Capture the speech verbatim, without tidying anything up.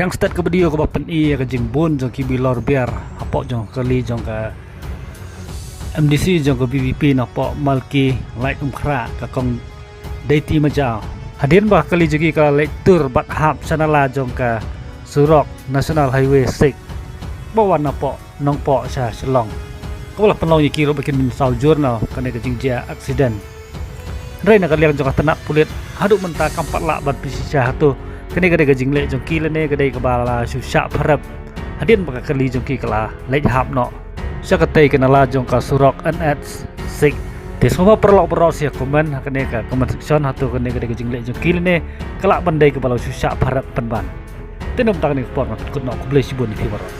Tang stet ka video kaba pyni ïa ka jingbun jong ki bilor biar hapoh jong ka kali jong ka M D C jong ka V P P napoh Malki Lait Umkhrah, ka Kong Deiti Majaw. Hadien ba ka kali jong ki ka la leit tur bad hap sha nala jong ka surok National Highway six ba wan napoh Nongpoh sha Shillong, kaba la pynlong ïa ki ruh ba kin mynsaw jur na kane ka jingjia accident. Hynrei na ka liang jong ka tnat pulit, haduh mynta kam pat lah ban pynshisha hato kane ka dei ka jingleh jong ki lane ka dei kaba la shu shah pharep hadien ba ka kali jong ki ka la leit hap noh sha katei ka nala jong ka surok N H six. Te sngewbha paralok baroh sa comment ha kane ka comment section hato kane ka dei ka jingleh jong ki lane ka lah ban dei kaba la shu shah pharep pynban. Te na mynta kane ka por nga pynkut noh, khublei shibun ïa phi baroh.